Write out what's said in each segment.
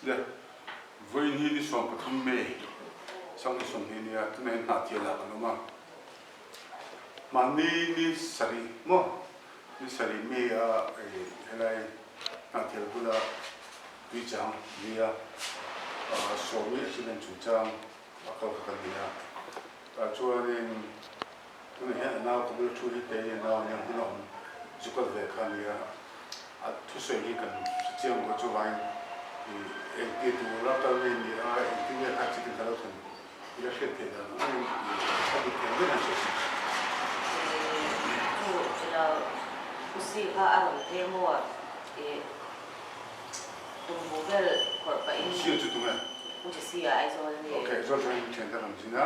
Le, vawiin hi ni 13 May, Sanghni 20 nia, tunah hian hnah thial ah kan awm a. Mahni ni sarih maw, ni sarih May a helai hnah thial bula tui chang nia sawmi accident chungchang a kal kha kan ni a. Tah chuanin tunah hian a nau ka bula thu hi Tei a nau nia hmun a awm zu kal ve kha a ni a. A thusawi hi kan hre chiang lo chuvangin ih engti tura kal nge ni a, engti nge kha chitin kha lo thlen i la hriat theih dan angin ih a dik thei ber an sawi thin. Ih chu ila Usi kha a rawn phei maw ih tumbu vel khawrh pahin. Usi chu tunge? Usi a Aizawl a ni. Ok Aizawl chuan in thiante rawn zin a.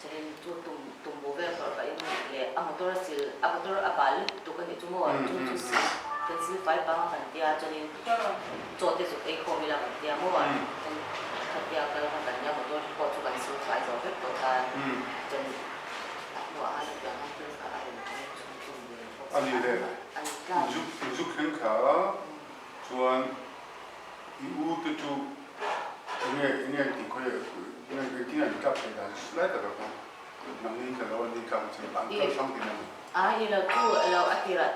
Chuanin chu tum tumbu vel khawrh pahin leh a motor a sil a motor a bal lutuk a nih chu maw chu chu sil kan sil fai pang a kan tia chuanin chaw te zuk ei khawm ila kan tia maw chuan khatia kal kha kan nia motor pawh chu kan sil fai zo vek tawh ta chuan a hnuah khan hetiang khan thil kha a rawn thleng chhun chhun ve bawk si a an tlan. Inzuk thleng kha chuan i u te chu enge enge an tih khawi enge engtin nge an tlak theih dan lai tak ah khan nangni ka lo an ni tlak chin an kal hrang tin a ni. A i lo chu lo a tir ah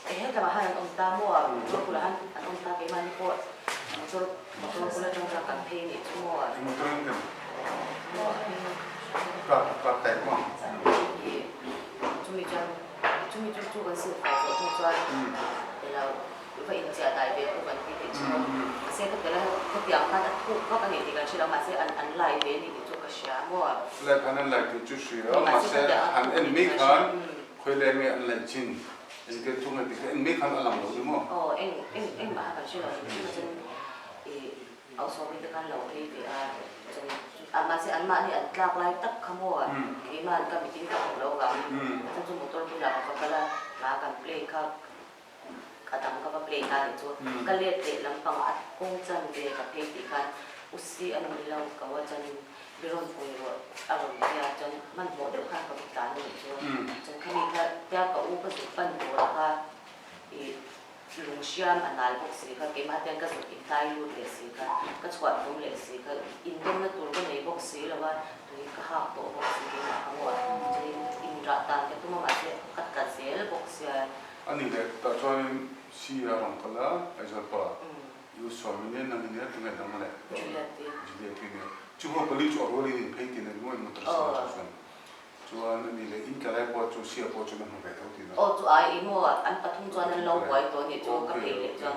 hetlangah khan an awm ta maw a motor bulah khan an awm ta keimahni pawh motor motor bul atang chuan kan phei nih chu maw a. Eng motor an ken? Car car type maw? I chumi chuan chumi chu chu kan silfai zawh hnu chuan i lo Va inchiah dai ve pawh kan ti tih chu mahse ka tel a khawtiang khan a thuk vak a ni tih kan hre lo mahse an an lai ve a ni tih chu ka hria maw. Lai khan an lai tih chu hria mahse han en mai khan khawi lai nge an laih chin engtia thuk nge tih kha en mai khan a lang lo ni maw. Aw eng eng engmah kha kan hre lo ni chu chuan i Ausawmi te khan lo phei ve a chuan a mahse an mahni an tlak lai tak kha maw keimah an ka mitin ka hmuh lo vangin chuan chu motor bulah ka va kal a hla kan play kha Ka dang ka va play ta nih chu ka let leh lampang a kawng chan ve ka phei tih khan u si a ni lo ka wa chuan mi rawn pui rawh a rawn ti a chuan hmanhmawh deuh khan ka va tlan a nih chu chuan khami kha tia ka u ka zuk pan tur a kha ih lung hriam a nal bawk si kha keimah hian ka zuk intlai lut leh si kha ka chhuah tum leh si kha indawmna tur ka nei bawk si lo a tui ka hak tawh bawk si keimah ka ngaw a chuan inrah dan ka tum a mahse ka tla zel bawk sia. A ni leh tah chuanin Sir a rawn kal a, Aizawl pa U Sawmi nen nang in nia tunge dang leh Juliet i nia. Chu ho pali chu a rual in in phei tin a ni maw in motorcycle ah chuan chuan a ni leh in tla lai pawh chu Sir pawh chuan a hmu ve tho tin a. Aw chu ai i maw an pathum chuan an lo buai tawh a nih chu ka phei leh chuan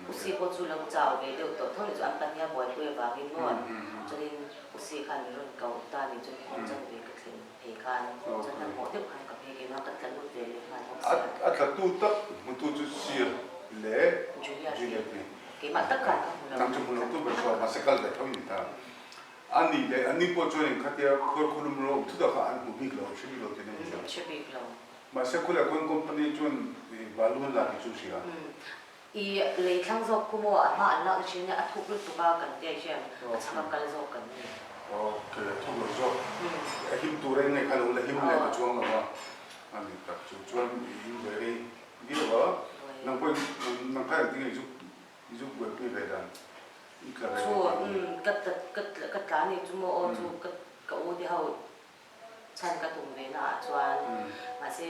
U Si pawh chu lo chau ve deuh tawh tho a nih chu an pahnih a buaipui avangin maw chuanin U Si khan min rawn ko ta a nih chuan kawng chan ve ka thlen. Phei khan chuan hmanhmawh deuh khan ka phei keimah ka tla lut ve leh nghal bawk sia. A tlatu tak hmutu chu Sir leh Juliet ni. Keimah tak khan ka hmu lo. Nang chu hmu lo tu ber chu a mahse kal ve tho in ta. A nih leh an ni pawh chuan in khatia khuar khulum ro awm thut ah kha an hmu bik lo, hre bik lo tih na ni. Hre bik lo. Mahse khuleh khawn company chuan balu an la tih chu hria. I lei thlang zawk khu maw a hma an lakna thin nia a thuk lutuk a kan tia hian a chhak a kal zawk kan ni. Ok a thuk lo zawk. A him tur a ingaih kha lo la him leh ka chuang lo a a ni tak chu chuan i in buai rei viau a nang pawh in nang kha engtin nge i zuk i zuk buaipui ve dan i tla ve Chu ka ka ka tla ni chu maw aw chu ka ka u te ho chhan ka tum ve na ah chuan mahse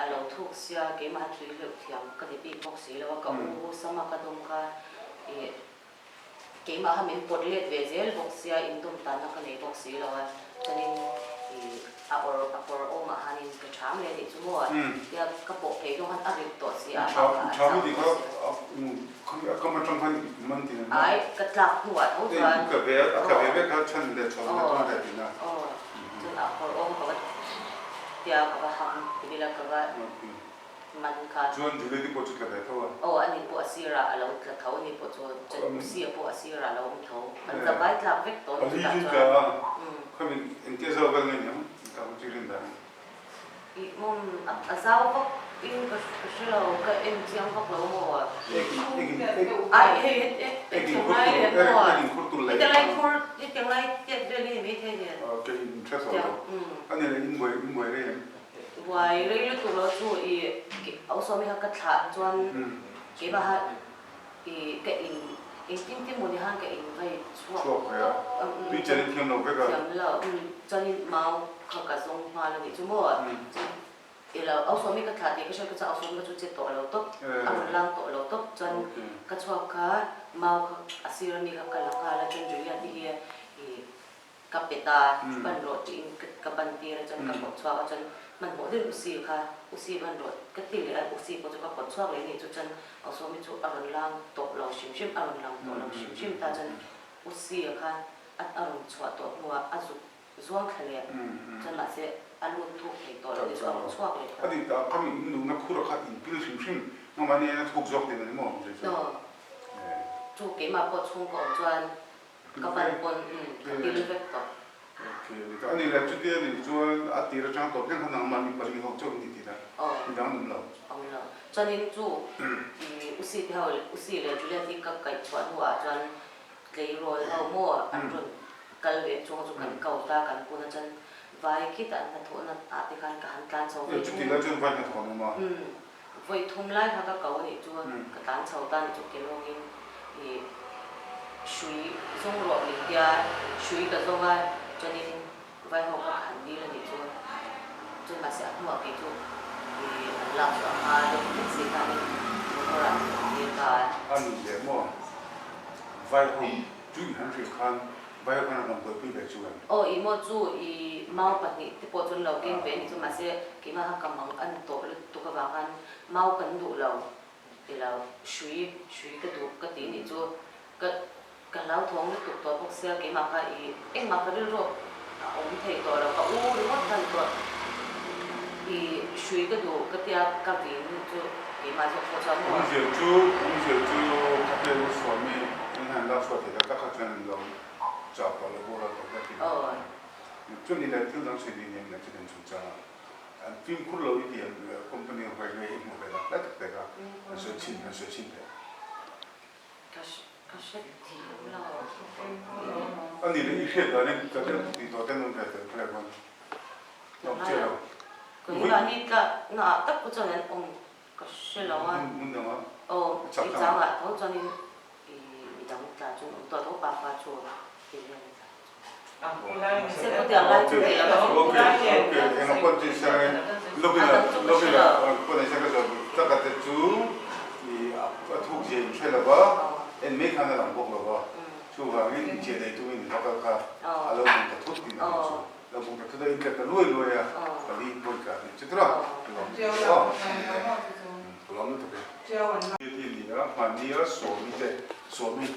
A lo thuk sia, keimah tui hleuh thiam ka ni bik bawk si lo a, ka u sama ka dawm kha ih keimah kha min pawt let ve zel bawk sia, indawm tanna ka nei bawk si lo a, chuanin ih a awr a kawr awmah khanin ka ṭham leh anih chu maw, tia ka pawh phei dawn khan a rit tawh si a, amah kha a chau bawk si a. Ai, ka tlak hnuah tho chuan aw aw chuan a kawr awm ka va Tia ka va ham ti ila ka va man kha. Chuan Juliet-i pawh chu tla ve tho a. Aw ani pawh a sirah a lo tla tho ani pawh chu chuan Usi-a pawh a sirah a lo awm tho. Kan tla vai tlak vek tawh ni chutah chuan. Pali chu tla a, khami engtia zau vel nge niang ka chu rin dan. Ih mawm a zau vak in ka hre lo ka en chiang vak lo maw. Ai hei hetiang lai leh maw hetiang lai khur hetiang lai tiat vel hi ni maithei nen. Buai rei lutuk lo chu i Ausawmi kha ka thlah chuan keimah kha i ka in. Engtin te maw ni khan ka invai chhuak Chhuak ve a, tawp. tui chen in thiam lo vek a. Thiam lo, chuanin mau kha ka zawng nghal a nih chu maw. I lo au sawmi ka thlah tih ka hriat ka chuan au sawmi ka chu che tawh lo tawp, a rawn lang tawh lo tawp. Chuan ka chhuak kha mau kha a sir ami kha ka la nghal a, chuan Julia te hi i ka pet a, ban rawh tiin ka ban tir a, chuan ka pawt chhuak a, chuan hmanhmawh deuhin Usi kha Usi ban rawh ka ti leh a, Usi pawh chu ka pawt chhuak leh a nih chu chuan au sawmi chu a rawn lang tawh lo hrim hrim, a rawn lang tawh lo hrim hrim ta chuan Usi a kha a rawn chhuah tawh hnuah a zuk Zuang thla leh chuan mahse a lut thuk thei tawh lo ni chu a rawn chhuak leh ta. A dik tak, khami in nunna khur a khat in pil hrim hrim ngam a nia thuk zawk tin a ni maw? Aw, chu keimah pawh chhung ka awm chuan ka ban pawn ka pil vek tawh. Ok, ni ta. A nih leh chutia nih chuan a tir atang tawp thleng khan nangmah mi pali ho chauh in ti tih na midang an awm lo. Awm lo. Chuanin chu i Usi te ho Usi leh Juliet hi ka kaih chhuah hnuah chuan Tleirawl ho maw an rawn kal ve chuang chu kan ko ta kan pun a chuan vai khitah an hnathawhna ah te khan ka han tlan chho vawi thum. Chuti lai chuan vai hnathawh an awm a. Umm vawi thum lai kha ka ko anih chu ka tlan chho ta anih chu ke lawngin ih hrui zawng rawh min tia hrui ka zawng a chuanin vai ho kha ka han dil anih chu chuan mahse a hnuah kei chu ih an lak chu a hma deuh vek si khanin motor ah ka awm tir ta a. A nih leh maw? Vai ho chu i han hrilh khan vai ho khan an rawn buaipui ve chu em? Aw i maw chu i mau pahnih te pawh chuan lo keng ve a nih chu mahse keimah kha ka mang a ni tawh lutuk avang khan mau kan duh lo ti lo hrui hrui ka duh ka ti nih chu ka ka hlauthawng lutuk tawh bawk sia keimah kha i engmah ka rilru a awm thei tawh lo ka u ringawt kha ni tawh i hrui ka duh ka tia ka vin chu keimah zawk pawh chuan maw. Awmzia chu awmzia chu khawvel u suami in han lak chhuah thei tak tak kha chuan an lo chau tawh lo boral tawh vek in chuni leh thil dang sawi ni nen accident chungchang ah an fimkhur lo i ti an company ang hruai nge i hmuh ve tak hle tak pek a an sawi chhin an sawi chhin thei. Ka ka hre thiam lo. A nih leh i hriat danin ka deuh tih tawh ten awm ve tel kha leh pawn awm chiah lo. Ka hi mahni tlak na ah tak pawh chuan an awm ka hre lo a. Hmun dang a. Aw i chang ah tho chuanin i midang tla chu an awm tawh tho pa fa chu ti vel a tla chu. Se pawh tiang lai chu ti lo a. Ok ok engah pawh chu sain lawkila lawkila pawh nei se ka zawt taka te chu i a thuk zia in hre lo va en mai khan a lang bawk lo va chuvangin inchhiah nei tumin va kal kha a lo bung ta thut tih na nih chu lo bung ta thut a intlet ta luai luai a pali pawi ka nih chu tura ka lawm aw ka lawm lutuk e. Ti ni a hmahnia sawmi te sawmi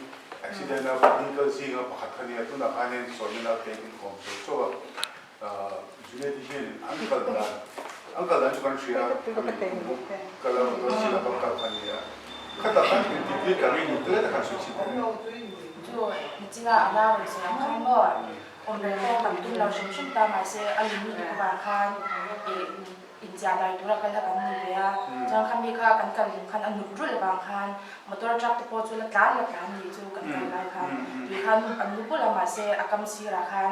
accident a vehicle zinga pakhat kha nia tunah khanin sawmi nau te in kawm zo chauh a Juliet i hianin an kal dan an kal dan chu kan hria a kal a motor sirah kan kal kha nia khatah khan engtin nge kan rin te leh khan sawi chhin ta e. Chu nichina a nau rawn sawi ang khan maw awm reng pawh kan tum lo hrim hrim ta mahse a lung lutuk avang khan ih Inchiah dai tura kal kha kan ni ve a, chuan kha mi kha kan kal hlim khan a nut rulh avang khan motor truck te pawh chu la tlan la tlan ni chu kan kal lai khan tui khan an lu bul a mahse a kam sirah khan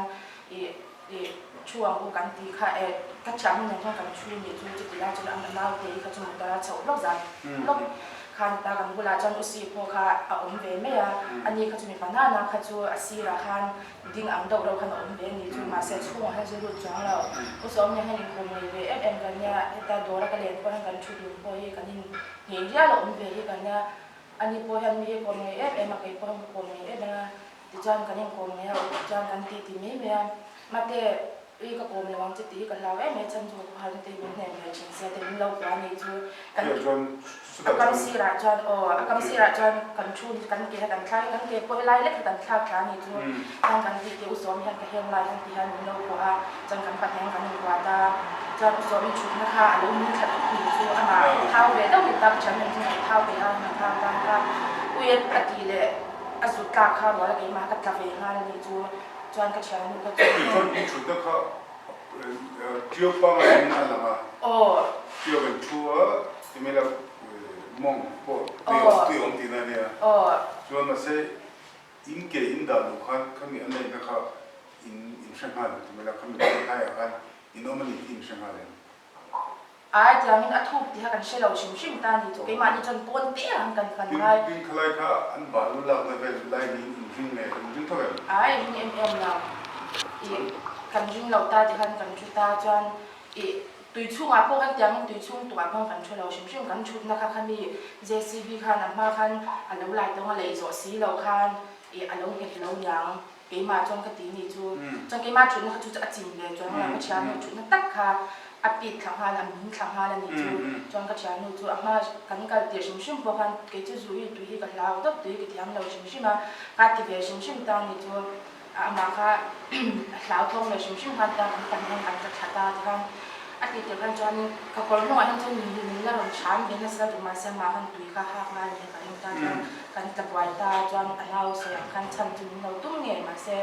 ih ih thu ang u kan tih kha eh ka thiam nen khan kan thu ni chu chuti lai chuan a naute hi kha chu motor a chhoh lawk zan lawk khan ta kan bulah chuan u si pawh kha a awm ve mai a, ani kha chu mipa nana kha chu a sirah khan Ding ang deuh reuh khan a awm ve a ni chu, mahse chhungah hian chu lut chuang lo. U Sawm nia hian inkhawm ngei ve em em kan nia, heta dawra ka len pawh hian kan thu dun pawh hi kan in nghei rial a awm ve hi kan nia, ani pawh hian mi hi kawm ngei em em a, kei pawh hian ka kawm ngei em em a, tichuan kan inkawm ngei a, chuan kan ti ti mai mai a, mate i ka kawm lo ang che tih hi ka hlau em mai, chhan chu ka khawhar na te hi min hnem ve thin sia te min lo kua a ni chu kan A kam sirah chuan aw, a kam sirah chuan kan thu hi kan ke kha kan thlak a, kan ke pawh helai lek kha kan thlak thla a ni chu khan kan tih te u sawm hian ka heng lai hian ti hian min lo kuah a, chuan kan pahnih ang kan inkuah ta, chuan u sawm i thutna kha a lo min thla thut ni chu amah thau ve deuh ni ta ka thiam em chu kan thau ve a, kan thau tan kha uiat a tih leh a zut tlak kha rual a keimah ka tla ve nghal a ni chu chuan ka thiannu kha chu. Chuan i thutna kha Tio pangai in a lang a. Aw. Tio kan thu a, timela mawng pawh tui awm tui awm tihna a nia. Aw. Chuan mahse in ke in dah luh khan khami an neihna kha in in hre nghal em timela khami hmaiah khan in awm a ni tih in hre nghal em? Ai tiangin a thuk tiha kan hre lo hrim hrim ta ni chu keimahni chuan pawn te ang kan kan ngai. Tin, khalai kha an balu lakna vel lai niin in ring nge in ring tho em? Ai ring em em lo. I kan ring lo ta tikhan kan thu ta chuan i tui chhungah pawh kan tiangin tui chhung tukah pawh kan thu lo hrim hrim kan thutna kha khami JCB khan a hma khan a lo lai tawng a lei zawh si lo khan i a lo nghet lo niang. Keimah chuan ka ti ni chu. Chuan keimah thutna kha chu chu a chim ve chuan ka thiannu thutna tak kha a pit thla nghal a min thla nghal a ni chu. Chuan ka thiannu chu a hma kan kal tir hrim hrim pawh khan kei chu zu hi tui hi ka hlau dawp tui ka thiam lo hrim hrim a, ka ti ve hrim hrim ta ni chu. Amah kha a hlau thawng ve hrim hrim khan ta kan pan hian kan tla thla ta tikhan a tih tir khan chuanin ka kawr hnungah hian chuan min la rawn chhan ve nasa lutuk mahse amah khan tui kha hak nghal a ni ka ring ta chuan Kan tla buai ta chuan a nau sawi ang khan chhan chu min lo tum ngei mahse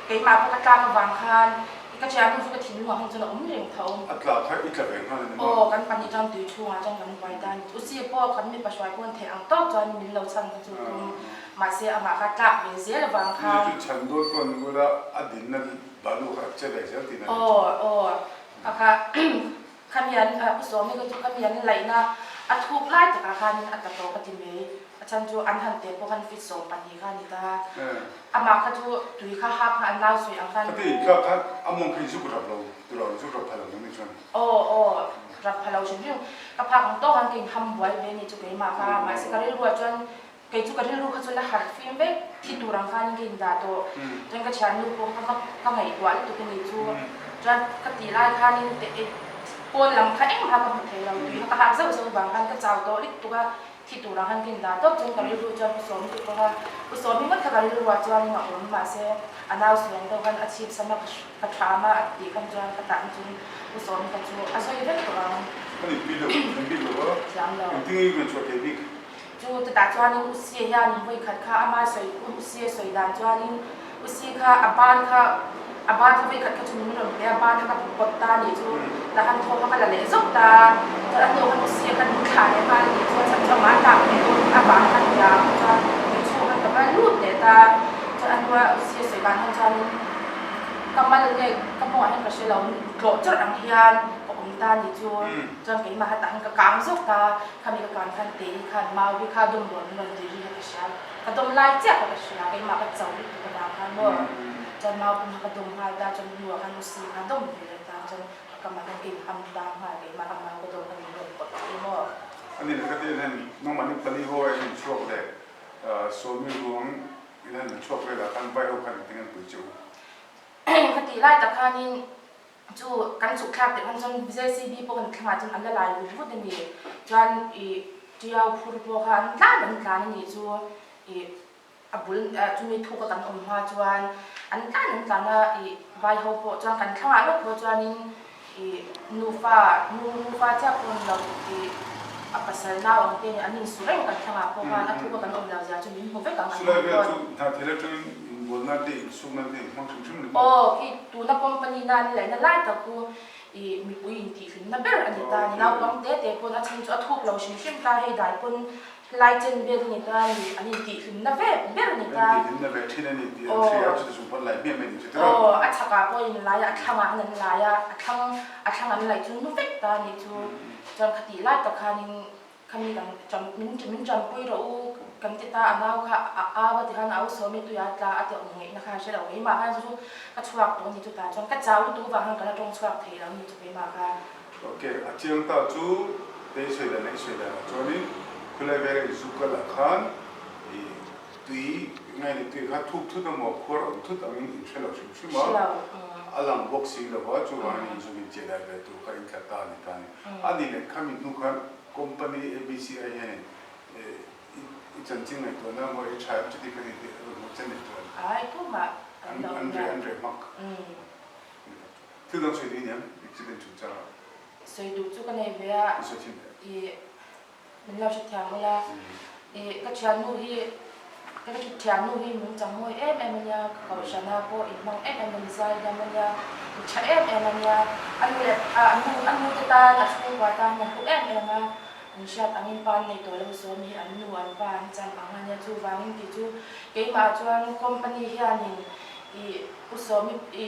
keimah pawh ka tlak avang khan i ka thiannu chu ka thinlung ah khan chuan a awm reng tho. A tla kha i tla ve nghal a ni maw? Aw kan pahnih chuan tui chhungah chuan kan buai ta a ni. Usi pawh kan mipa hruai pawn theih ang tawk chuan min lo chhan kha chu tum mahse amah kha tlak ve zel avang khan. Chu chu chhan dawn pawh ni ula a dinna balu kha a che ve zel tihna a ni chu. Aw aw kha kha Khami an Pu Sawmi ka chu khami an laihna a thuk lai takah khanin a tla tawh ka ti mai. A chhan chu an han teh pawh khan fit 12 kha a ni ta. Amah kha chu tui kha hak kha an nau sawi ang khan. Khati tlak kha a mawng kha i zuk rap lo tur a, zuk rap pha lo ni chuan. Aw aw rap pha lo hrim hrim. Ka phak ang tawk khan ka inham buai ve ni chu keimah kha. Mahse ka rilruah chuan kei chu ka rilru kha chu la harh fim vek thi tur ang khanin ka indah tawh. Chuan ka thiannu pawh kha va ka ngaihtuah lutuk a ni chu. Chuan ka tih lai khanin pawn lam kha engmah ka hmu thei lo. Tui kha ka hak zauh zauh vang khan ka chau tawh lutuk a, thi tur ang khan ka indah tawp. Chuan ka rilru chuan Pu Sawmi te pawh kha Pu Sawmi ngawt kha ka rilruah chuanin a awm mahse a nau sawi ang deuh khan a chhip sam a ka tham a a tih khan chuan ka tah na chuan Pu Sawmi kha chu a zawi vek tawh ang. Ka nitpui lo, thiam bik lo a. Thiam lo. Engtin nge i rawn chhuah thei bik? Chu chutah chuanin Usie hianin vawi khat kha ama sawi Usie sawi dan chuanin Usie kha a ban kha a ban kha vawi khat kha chu min rawn pe a, ban kha ka pawt ta a nih chu tah khan thawm kha ka la leh zawk ta a, chuan a hnuah khan Usie khan min thlah leh nghal a nih chu a chhan chu amah a tlak leh dawn a ban khan nia ang chuan tui chhung khan ka va lut leh ta a, chuan a hnua Usie sawi dan khan chuanin ka mal nge ka mawngah hian ka hre lo tlawh chawrh ang hian ka awm ta a nih chu chuan keimah kha tah khan ka kang zawk ta a. Khami ka kan khan te hi khan mau hi kha dawm rawn rawn ti ri kha ka hria, ka dawm lai chiah kha ka hria, keimah ka cho lutuk avang khan maw chuan mau pum kha ka dawm nghal ta chuan hnuah khan usi kha dawm ve leh ta chuan ka kamah khan ka inham ta nghal keimah ka mau ka dawm khan min rawn pawt thei maw. Ani leh ka te hian nangmahni pali ho a in chhuak leh Sawmi ruang in han chhuak velah khan vai ho khan engtin an pui che u? Ka tih lai tak khanin Chu kan chhuk thlak teh khan chuan JCB pawh kan thlangah chuan an la lai vut vut a ni. Chuan ih Tiau phur pawh kha an tlan an tlan a nih chu ih a bul chumi thuk a kan awm hma chuan an tlan an tlan a ih vai ho pawh chuan kan thlangah lawk pawh chuanin ih nufa nu nufa chiah pawh ni lo ih a pasal nau ang te an insu reng kan thlangah pawh khan a thuk a kan awm lo zia chu min hmu vek ang an Chulai vel chu hnathil atangin inbualna te insukna te inhmang hrim hrim ni maw? Aw khi tuna company na an laihna lai tak chu ih mipui intihhlimna ber a ni ta a ni. Naupang te te pawn a chhan chu a thuk lo hrim hrim ta hei dai pawn lai chen vel a ni ta a ni an intihhlimna ve ber a ni ta. An intihhlimna ve thin a ni tih an hria a chuti chung pawn lai hmiah mai ni chu tiraw? Aw a chhakah pawh in lai a a thlangah an an lai a a thlang a thlang an laih chu nu vek ta a ni chu chuan khatih lai tak khanin Khami kan ṭam min min ṭampui rawh u kan ti ta a nau kha a au a ti khan au sawmi tuia tla a ti awm ngaihna kha a hre lo keimah khan chu ka chhuak tawh a ni chutah chuan ka chau lutuk avang khan ka la ṭawng chhuak thei lo a ni chu keimah khan. Ok, a chiang ta chu tei sawi dan leh i sawi dan ah chuanin khulai vela i zu kal ah khan i tui ngai ni tui kha thuk thut emaw khuar awm thut angin in hre lo hrim hrim a, a lang bawk si lo va chuvangin in zu min chiah dai ve tur kha in tla ta a ni ta a ni. A ni leh khami hnu khan Company ABC ai hianin i chanchin ngaihtuahna maw i tha em chuti kha ni tih rawn hmuh chen nei chuan Ai tumah an lo an reh an reh hmak. Thil dang sawi duh i niang accident chungchang ah. Sawi duh chu ka nei ve a. I sawi thin ve. I min lo hrethiam ula. I ka thiannu hi ka thiannu hi min chang mawi em em a nia, ka kohhrana pawh in hmang em em a ni, zai dam a nia, mi tha em em a nia, a nu leh a nu a nu te tan a chhungkua tan hian hlu em em a, an hriat angin pa an nei tawh lo zawm hi an nu an pa an chan ang a nia, chuvangin kei chu keimah chuan company hianin i u sawmi i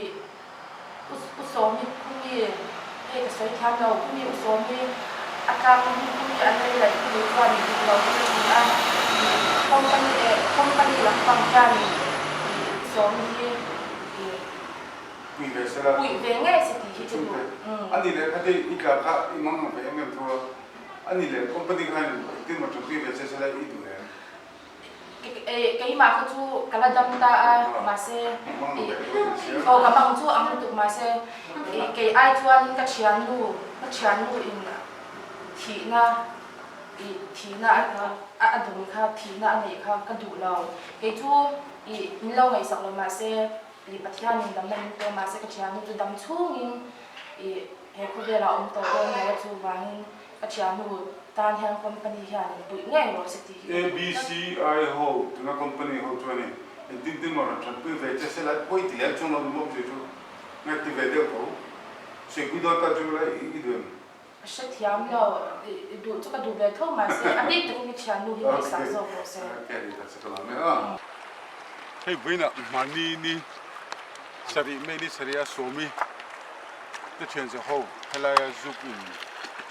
u sawmi phungi. Hei ka sawi thiam lo, khumi u sawm hi a tlak na hmun khumi an lei laih khumi chuan in dik lo chu ti a, ih company eh company lampang hian ih sawm hi ih Pui ve sela. Puih ve ngei se tih hi ka duh. A ni leh khati i tla kha i mang ang ve em em tho a, a ni leh company khan engtin maw ṭanpui ve che sela i duh em? Keimah kha chu ka la dam ta a, mahse aw ka mang chu ang lutuk mahse kei ai chuan ka thiannu ka thiannu in thihna ih thihna a dun kha thihna a neih kha ka duh lo kei chu ih min lo ngaihsak lo mahse ih Pathianin damna min pe mahse ka thiannu chu dam chhungin ih he khawvelah a awm tawh dawn lo a chuvangin Ka thiannu tan hian company hian in puih ngei rawh se tih hi ka duh tlat. ABCI ho tuna company ho chuan in engtin tin maw rawn thatpui ve che se lai pawi ti lem chuang lo ni mawp che chu nge ti ve deuh tho sawi dawn ta chu lai i duh em? Ka hrethiam lo, i duh chu ka duh ve tho mahse a bik takin ka thiannu hi ngaihsak zawk rawh se. Okay, ni ta che ka lam e a. Hei vawiinah mahni ni sarih May ni sarih a sawmi te thian che ho helaia zuk in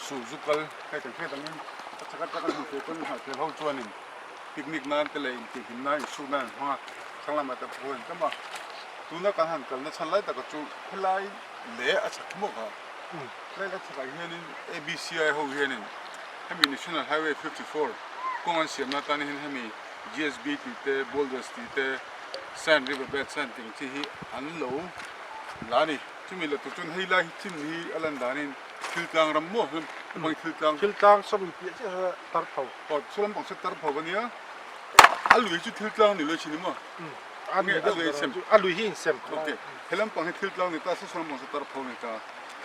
suh zu kal hei kan hriat angin a chak ataka hmu thei pawn hnah thel ho chuanin picnic nan te leh intihhlim nan insuk nan an hmang a thlang lamah te pawh an tam a tuna kan han kalna chhan lai taka chu helai leh a chak hmawk a helai a chakah hianin A_B_C_I ho hianin hemi National Highway 54 kawng an siamna atan hian hemi G_S_B tih te boulders tih te sand river bed sand tih ang chi hi an lo la a ni. Chumi la tur chuan hei lai hi chin hi a lan danin thil tlang ram maw hlawm hmang thil tlang. Thil tlang sawm in piah chiah kha tar pho. Aw chu lampang chu tar pho a nia. A lui chu thil tlang ni lo thin maw? A lui deuh ber chu a lui hi insem khawp. Ok he lampang hi thil tlang ni ta se saw lampang chu tar pho ni ta.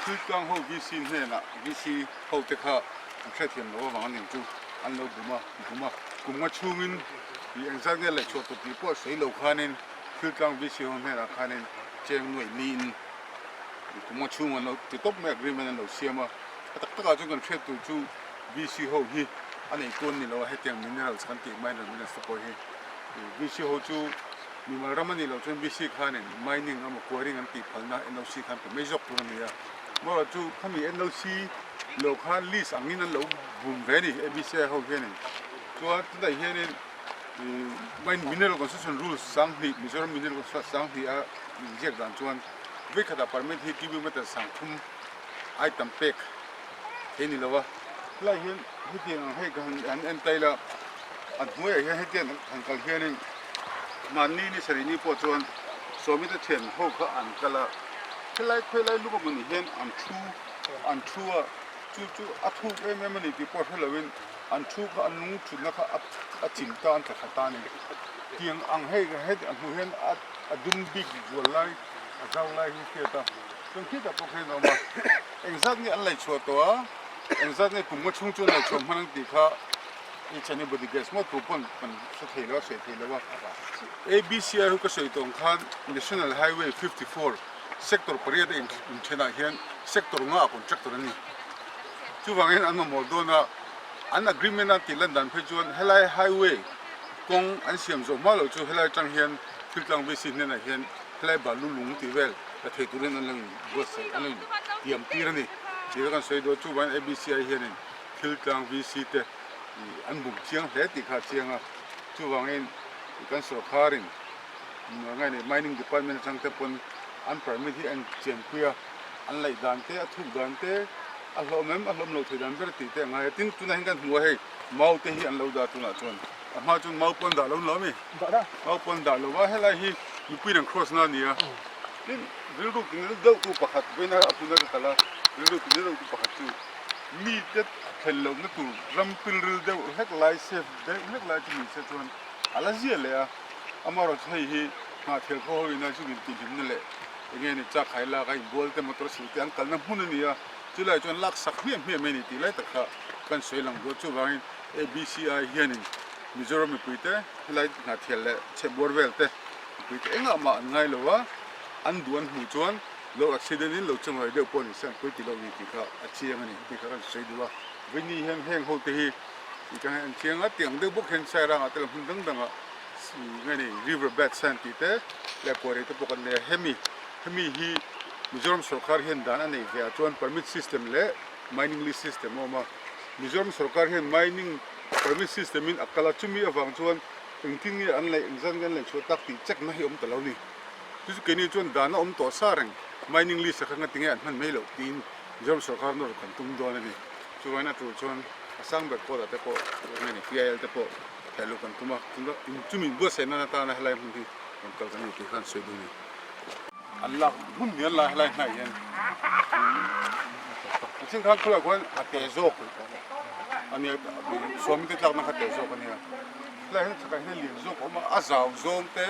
Thil tlang ho VC hnenah VC ho te kha an hriatthiam loh avang aniang chu an lo bum a bum a. Kum nga chhungin ih engzat nge laihchhuah tur tih pawh sawi lo khanin thil tlang VC ho hnenah khanin Cheng nuaih niin kum a chhung an lo ti tawp mai agreement an lo siam a, a tak takah chuan kan hriat tur chu VC ho hi a nei tawn ni lo a, hetiang minerals kan tih minor minerals te pawh hi VC ho chu mimal ram a nih loh chuan VC khanin mining emaw quarrying an tih phalna NOC khan pe mai zawk tur a ni a, amaherawh chu khami NOC lo khan lease angin an lo bum ve a ni ABCI ho hianin chuan tunah hianin Mineral Concession Rules 2000, Mizoram Mineral Concession 2000 a inziak dan chuan vawikhatah permit hi cubic meter 3000 ai tam pek thei ni lo a. Helai hian hetiang ang hei ka han en ta ila, a hnuaiah hian hetiang han kal hianin mahni ni sarih ni pawh chuan sawmite thian ho kha an kal a, helai khawilai luk emaw ni hian an thu an thu a, chu chu a thuk em em a ni tih pawh hre loin An thu kha an lung thutna kha a chim ta an tla ta a ni. Tiang ang hei heti a hmuh hian a dum bik zual lai a zau lai hi hriat a, chuan khitah pawh khian a awm a. Engzat nge an laihchhuah tawh a, engzat nge kum nga chhung chu an laihchhuah hman ang tih kha each and everybody guess maw tu pawn kan hre thei lo a, sawi thei lo a. ABCI ho ka sawi tawh ang khan National Highway 54 sector pariat a inthenah hian sector nga a contractor a ni. Chuvangin an mamawh dawn a, an agreement a tih lan dan phei chuan helai highway kawng an siam zawh hma loh chu helai atang hian thiltlang VC hnenah hian helai balu lung tih vel la thei turin an lo in buatsaih an lo in tiam tir a ni tih kha kan sawi dawn. Chuvangin ABCI hianin thiltlang VC te an bum chiang hle tih kha a chiang a, chuvangin kan sawrkharin ngai nei mining department atang te pawn an permit hi an chianpui a. An laih dan te, a thuk dan te, a hlawm em, a hlawm lo thei dan ber tih te a ngai a. Tin, tunah hian kan hmu a hei, mau te hi an lo dah tunah chuan. A hma chuan mau pawn dah lo ni lo ami? Dah dah. Mau pawn dah lo a, helai hi mipui in an cross na a ni a. Tin, rilru tinel deuh tu pakhat, vawiin a hmun a ka kal a, rilru tinel deuh tu pakhat chu mi te thlen lohna tur ram pilril deuh hlek lai, safe deuh hlek lai chu ni se chuan a la zia leh a. Amaherawhchu hei hi hnahthel khaw ho ina chu intihhlimna leh Enge ni chak hai lak a inbual te motor sil te an kalna hmun a ni a, chulai chuan lak sak hmiah hmiah mai a ni tih lai tak kha kan sawi lang duh a, chuvangin ABCI hianin Mizoram mipui te helai hnathial leh chhehbuar vel te mipui te engah mah an ngai lo a, an duh an hmuh chuan lo accident in lo chawnghawi deuh pawh ni se an pawi ti lo ni tih kha a chiang a ni tih kha kan sawi duh a, Vawini hian heng ho te hi tih ka an chiang a, tiang deuh bawk hian Sairangah te leh hmun dang dangah Nge ni river bed sand tih te leh kuarei te pawh kan nei a, hemi hemi hi Mizoram sorkar hian dan a neih ve ah chuan permit system leh mining lease system a awm a. Mizoram sorkar hian mining permit system in a kal a, chumi avang chuan engtin nge an laih, engzat nge an laih chhuah tak tih check na hi a awm ta lo ni. Chu chu keini chuan dan a awm tawh sa reng, mining lease a kha ngati nge an hman mai loh tiin Mizoram sorkar nawr kan tum dawn a ni. Chuvangin a tur chuan a sang ber court ah te pawh nge ni PIL te pawh theih loh kan tum a, chumi inbuatsaih nan atana helai hmun hi rawn kal kan ni tih kha an sawi duh a ni. An lak hmun ni an la helai hnai hian a chin khan khulai khuan a te zawk a nia suami te tlakna kha te zawk a nia helai hian chhakah hian a lian zawk a awm a a zau zawng te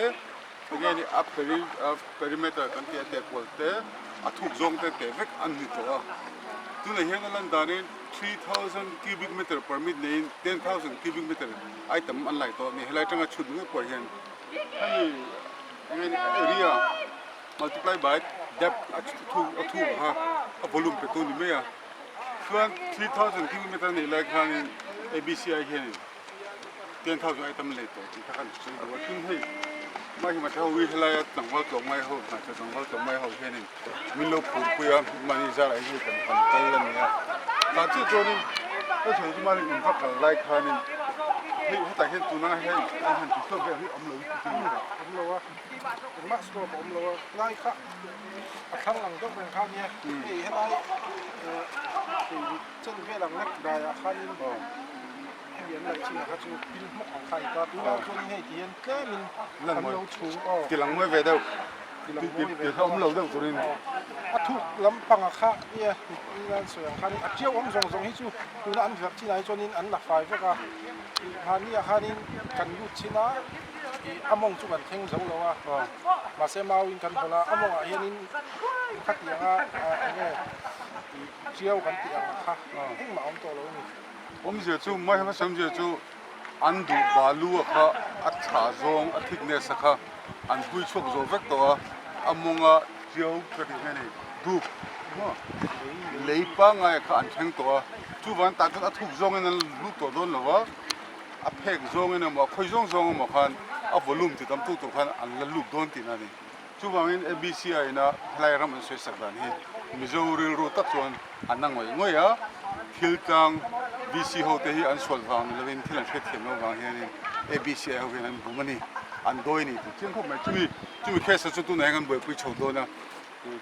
enge ni a peri a perimeter kan tih a te kual te a thuk zawng te teh vek an ni tawh a tunah hian a lan danin 3000 cubic meter permit neiin 10000 cubic meter ai tam an lai tawh a ni helai atanga chhut ngei pawh hian hemi area multiply by depth a thu a thu kha a volume pe tu ni mai a chuan 3000 cubic meter neih lai khanin A_B_C_I hianin 10000 ai tam leh tawh tih kha kan sawi duh a tin hei hmai hi mathe ho hi helaia tlangval tlawmngai ho hnathawh tlangval tlawmngai ho hianin min lo phurpui a mahni zarah hian hei kan kan kal a ni a tah chiah chuanin ka sawi chu mahni in va kal lai khanin hei hetah hian tuna hei an han ti hlauh vel hi awm lo Awm lo a, engmah scope a awm lo a, lai kha a thlang ang deuh reng kha nia, hei helai eh chen vel ang lek daiah khanin hemi an laih chinah kha chu pil hmawk ang kha a ni ta, tunah chuanin hei ti hian tlemin an lo chhung aw. Tilang mawi ve deuh. Tilang mawi ve deuh. Awm lo deuh turin. A thuk lampangah kha nia an sawi ang khanin a tiau awm zawng zawng hi chu tuna an verh chinah hi chuanin an la fai vek a, mahniah khanin kan lut chin a. Ih a mawng chu kan thleng zo lo a, mahse mauin kan hawlh a, a mawngah hianin khatiang a enge ih tiau kan tih ang kha engmah a awm tawh lo a ni. Awmzia chu mai hmasa awmzia chu an duh balu a kha a tha zawng a thickness a kha an hui chhuak zawh vek tawh a, a mawnga tiau ka tih nge ni dup maw lei pangngai a kha an thleng tawh a, chuvang tah chuan a thuk zawngin an lut tawh dawn lo a. A phek zawngin emaw a khawi zawng zawng emaw khan a volume ti tam tuk tur khan an la lut dawn tihna a ni. Chuvangin ABC-a ina helai ram an sawi sak dan hi Mizo rilru tak chuan an na ngawih ngawih a, thil tlang VC ho te hi an sual vang ni lovin thil an hrethiam loh vang hianin ABC-a ho hian an bum a ni, an dawi a ni tih chiang khawp mai. Chumi chumi case ah chuan tunah hian kan buaipui chho dawn a,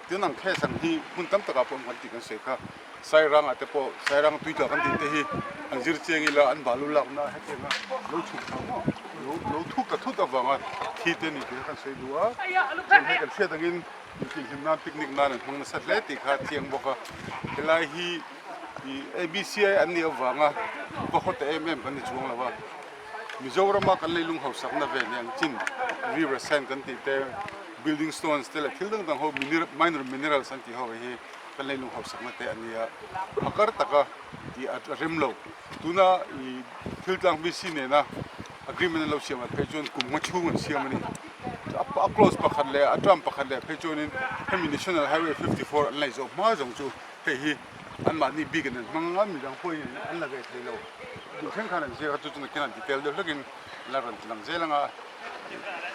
tin ang case ang hi hmun tam takah pawh an tih kan sawi kha. Sairangah te pawh Sairang tui tla kan tih te hi an zir chiang ila an balu lakna hetianga lo chhuk thla maw lo lo thuk ta thut avanga thi te ni tih kha kan sawi duh a chuan hei kan hriat angin intihhlim nan picnic nan an hmang nasa hle tih kha a chiang bawk a helai hi ih A_B_C_I an nih avanga va haw ta em em kan ni chuang lo a Mizorama kan leilung hausakna ve ni ang chin river sand kan tih te building stones te leh thil dang dang ho minor minerals an tih ho hi. Kan leilung hausakna te a nia, phakar taka tih a rem lo. Tuna i thil tlang VC nena agreement an lo siam at phei chuan kum nga chhung an siam a ni. A clause pakhat leh a term pakhat leh phei chuanin hemi National Highway 54 an laih zawh hma zawng chu hei hi anmahni bikin an hmang anga midang pawhin an la ve thei lo. Duh thleng khan an ziak a, chu chu nakin an ti tel deuh hlekin an la rawn ti lang zel anga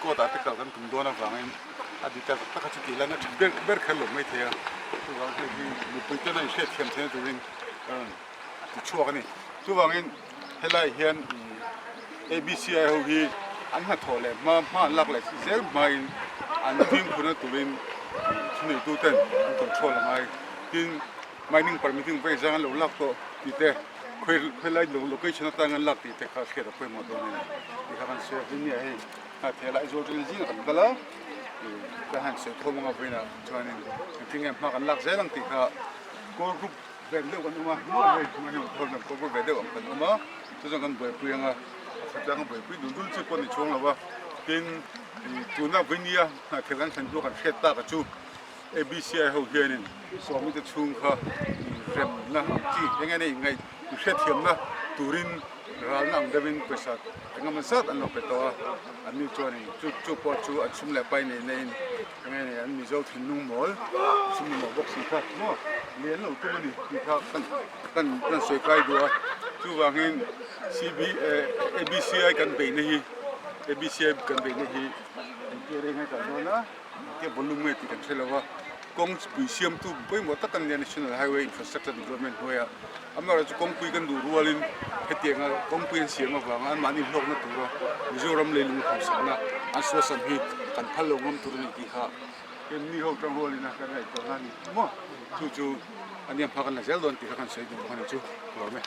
court ah te kal kan tum dawn avangin a detail tak tak a chu tih lan a tha ber ber kher lo mai thei a, chuvang hei hi mipui tena inhriat thiam theihna turin ka rawn ti chhuak a ni. Chuvangin helai hian ABCI ho hi an hnathawh leh hma hma an lak leh zel hmain an fimkhurna turin thuneituten an control a ngai. Tin, Mining permitting vei zang an lo lak tawh tih te, khawi khawi lai location atang an lak tih te kha hriat a pawimawh dawn a ni. Ti kha kan sawi a, tin nia hei hnatheh lai zual tangin zingah kan kal a, ka han sawi khawm anga vawiinah chuanin engtin nge hma kan lak zel ang tih kha core group vel deuh kan awm a, maw hei hma hian core group ve deuh ang kan awm a, chu chuan kan buaipui anga a khat anga buaipui dul dul chi pawh a ni chuang lo va, tin tuna vawinia hnatheh kan thlen hnu kan hriat tak a chu. ABCI ho hianin sawmite chhung kha inremna ang chi eng eng a inngaih inhriatthiamna turin ralna ang deuhin pawisa engemaw zat an lo pe tawh a, anni chuanin chu chu pawh chu an sum leh pai nei neiin eng eng an Mizo thinlung mawl sum mamawh bawk si kha maw lian lo tum a ni tih kha kan kan kan sawi kai duh a, chuvangin CB ABCI kan beihna hi ABCI kan beihna hi engtia reng a kal dawn a. Engtia volume nge tih kan hre lo a. Kawngpui siamtu pawimawh tak an nia National Highway Infrastructure Development hnuaiah amaherawhchu kawngpui kan duh rualin hetianga kawngpui an siam avanga anmahni hlawkna tura Mizoram leilung hausakna an suasam hi kan phal lo ngam tur a ni tih kha keimni ho tang rualin a kan ngaihtuahna a ni maw? Chu chu a nia hma kan la zel dawn tih kha kan sawi duh bawk a ni chu lawm e.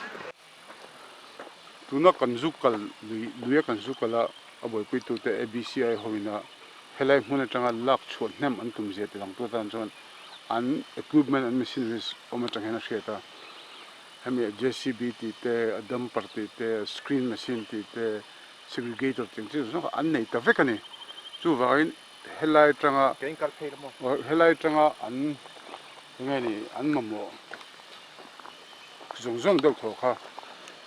Tuna kan zu kal lui luia kan zu kal a, a buaipuitute ABCI hoina helai hmun atanga lak chhuah hnem an tum zia ti langtu atan chuan an equipment an machineries awm atang hian a hriat a. Hemi JCB tih te, a dumper tih te, screen machine tih te, segregator tih ang chi zawng zawng kha an nei ta vek a ni. Chuvangin helai atanga helai atanga an enge ni an mamawh. Zawng zawng deuh thaw kha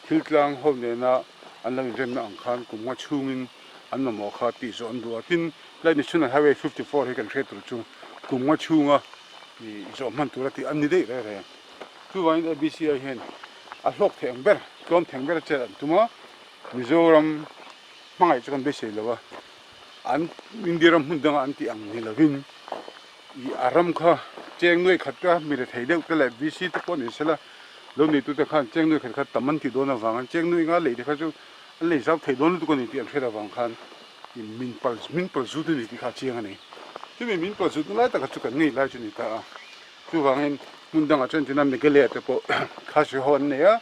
thil tlang ho nena an lo inremna ang khan kum nga chhungin an mamawh kha tih zawh an duh a. Tin, helai National Highway 54 hi kan hriat tur chu kum nga chhunga zawh hman tura tih an ni daih reng reng. Chuvangin ABCI hian a hlawk thei ang ber, tlawm thei ang ber a chet an tum a, Mizoram hmangaih chu kan beisei lo a, an India ram hmun danga an tih ang ni lovin Ih a ram kha cheng nuai khat ka mi rethei deuh te leh VC te pawh ni sela lo neitu te khan cheng nuai khat kha tam an tih dawn avang an cheng nuai nga lei te kha chu an lei zau thei dawn lutuk a ni tih an hriat avang khan ih min pal min pal zut a ni tih kha a chiang a ni. Chumi min pal zut na lai tak kha chu kan ngei lai chu a ni ta a. Chuvangin hmun dangah chuan tina Meghalaya te pawh khasi ho an nei a,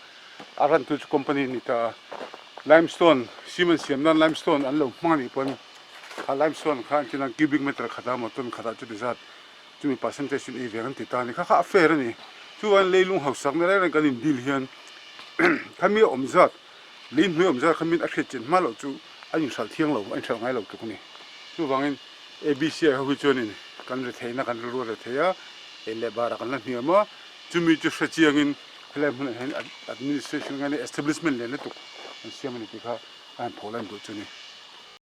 a rantu chu company a ni ta a. Limestone cement siam nan limestone an lo hmang a nih pawn Kha limestone kha an tina cubic meter khat a maw ton khat ah chuti zat chumi percentage in ei ve ang an ti ta a ni. Kha kha a fair a ni. Chuan leilung hausak na reng reng kan in deal hian khami awm zat lei hnuai awm zat khamin a hriat chian hma loh chu a inhralh thiang lo a inhralh ngai lo tluk a ni. Chuvangin ABCI ho hi chuanin kan retheihna kan rilru a rethei a, ei leh barah kan la hniam a, chumi chu hre chiangin helai hmunah hian administration ngai establishment lian lutuk an siam a ni tih kha a han phaw lan duh chu a ni.